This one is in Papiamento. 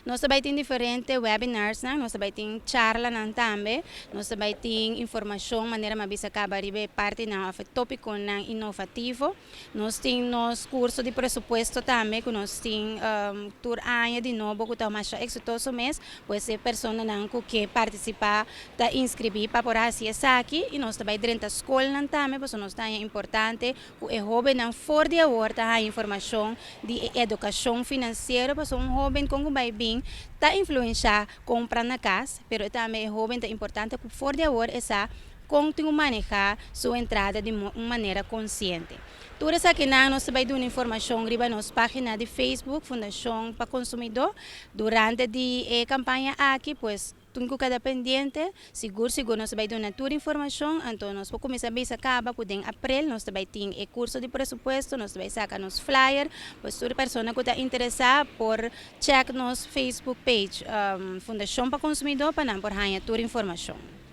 Nos tambe tin diferente webinars, no? Nos tambe tin charlanan tambe, nos tambe tin informashon manera m'a bisa kaba riba partinan òf tópikonan inovativo. Nos tin nos kurso di presupuesto tambe ku nos tin tur aña di nobo ku ta mas eksitoso mes, pues e personanan ku ke partisipá ta inskribí pa por hasi esaki i nos tambe drenta skolnan tambe, pasobra nos ta importante ku e hóbennan for di awor ta haña informashon di edukashon finansiero, pasobra un hóben kon ku bai bin ta influensiá kompra na kas, pero tambe e hóben ta importante ku for di awor e sa kon tin ku manehá su entrada di un manera konsiente. Tur esakinan nos ta bai duna informashon riba nos página di Facebook, Fundashon pa Konsumidó, durante di e kampaña aki, pues tin ku keda pendiente, sigur sigur nos ta bai duna tur informashon, anto nos por kuminsá bisa kaba ku den aprel nos ta bai tin e kurso di presupuesto, nos ta bai saka nos flyer, pues tur persona ku ta interesá por check nos Facebook page, Fundashon pa Konsumidó, pa nan por haña tur informashon.